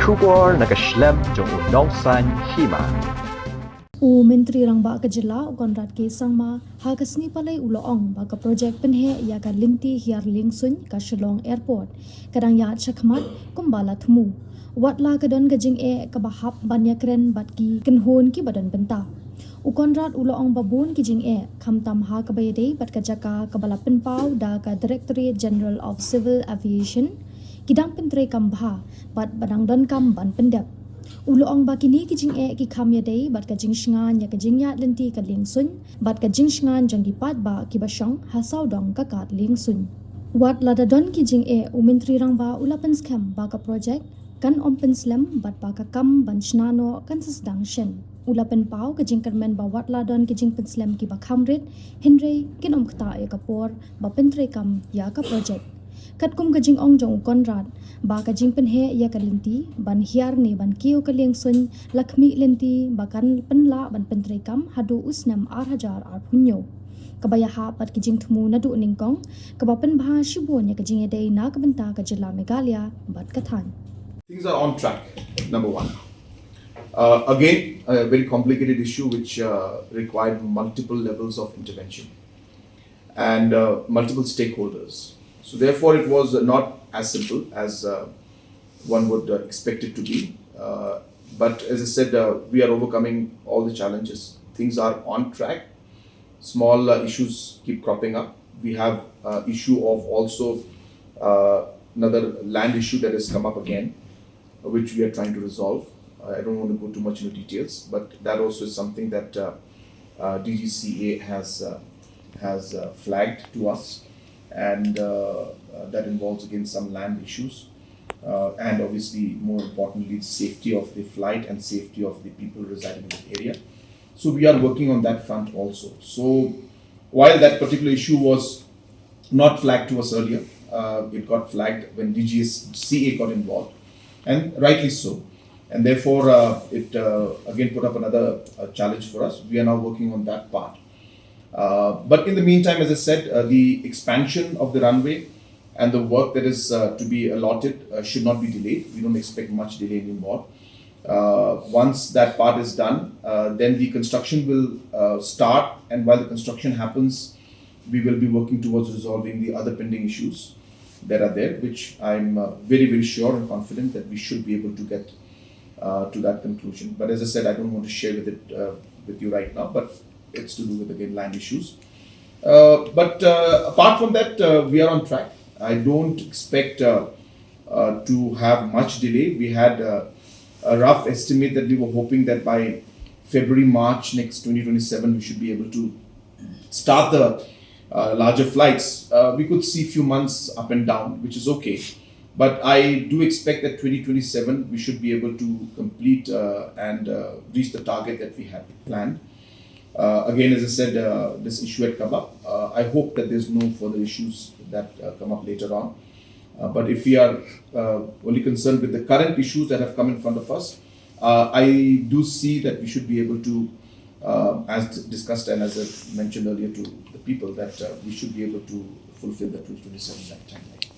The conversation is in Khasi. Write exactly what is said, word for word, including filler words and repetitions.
Khubor na ka shlem jong u nongsaiñ hima. U Myntri Rangbah ka Jylla u Conrad K Sangma ha ka sngi Palei u la ong ba ka projek pynheh ïa ka lynti hiar liengsuiñ ka Shillong Airport ka dang ïaid shakhmat kumba la thmu. Wat la ka don ka jingeh kaba hap ban ïakren bad ki kynhun kiba don bynta. U Conrad u la ong ba bun ki jingeh khamtam ha kaba ïadei bad ka jaka kaba la pynpaw da ka Directorate General of Civil Aviation ki dang pyntreikam bha bad ba dang donkam ban pyndep. U la ong ba kine ki jingeh ki kham ïadei bad ka jingshngaiñ ïa ka jingïaid lynti ka liengsuiñ bad ka jingshngaiñ jong ki paidbah kiba shong ha sawdong ka kad liengsuiñ. Wat la da don ki jingeh, u Myntri Rangbah u la pynskhem ba ka projek kan ym pynslem bad ba ka kam ban shna noh kan sa sdang shen. U la pynpaw ka jingkyrmen ba wat la don ki jingpynslem kiba kham rit, hynrei kin ym ktah ïa ka por ba pyntreikam ïa ka projek. Katkum ka jingong jong u Conrad ba ka jingpynheh ïa ka lynti ban hiar ne ban kiew ka liengsuiñ la khmih lynti ba kan pynlah ban pyntreikam haduh u snem ar hajar arphew hynñiew, kaba ïahap bad ki jingthmu naduh nyngkong, kaba pynbha shibun ïa ka jingïadei na ka bynta ka Jylla Meghalaya bad ka thaiñ. Things are on track, number one. Uh, again, a very complicated issue which uh, required multiple levels of intervention and uh, multiple stakeholders. So, therefore, it was not as simple as uh, one would uh, expect it to be. Uh, but as I said, uh, we are overcoming all the challenges. Things are on track. Small uh, issues keep cropping up. We have uh, issue of also uh, another land issue that has come up again, which we are trying to resolve. I don't want to go too much into details, but that also is something that uh, uh, D G C A has uh, has uh, flagged to us, and uh, uh, that involves again some land issues, uh, and obviously more importantly, the safety of the flight and safety of the people residing in the area. So we are working on that front also. So while that particular issue was not flagged to us earlier. Uh, it got flagged when D G C A got involved, and rightly so. And therefore, uh, it uh, again put up another uh, challenge for us. We are now working on that part. Uh, but in the meantime, as I said, uh, the expansion of the runway and the work that is uh, to be allotted uh, should not be delayed. We don't expect much delay anymore. Uh, once that part is done, uh, then the construction will uh, start, and while the construction happens, we will be working towards resolving the other pending issues that are there, which I'm uh, very, very sure and confident that we should be able to get uh, to that conclusion. But as I said, I don't want to share with it uh, with you right now, but it's to do with, again, land issues. Uh, but uh, apart from that, uh, we are on track. I don't expect uh, uh, to have much delay. We had uh, a rough estimate that we were hoping that by February, March next twenty twenty-seven, we should be able to start the uh, larger flights. Uh, we could see few months up and down, which is okay. But I do expect that twenty twenty-seven, we should be able to complete uh, and uh, reach the target that we had planned. Uh, again, as I said, uh, this issue had come up. Uh, I hope that there's no further issues that uh, come up later on. Uh, but if we are uh, only concerned with the current issues that have come in front of us, uh, I do see that we should be able to, uh, as discussed and as I mentioned earlier to the people, that uh, we should be able to fulfill the twenty twenty-seven timeline.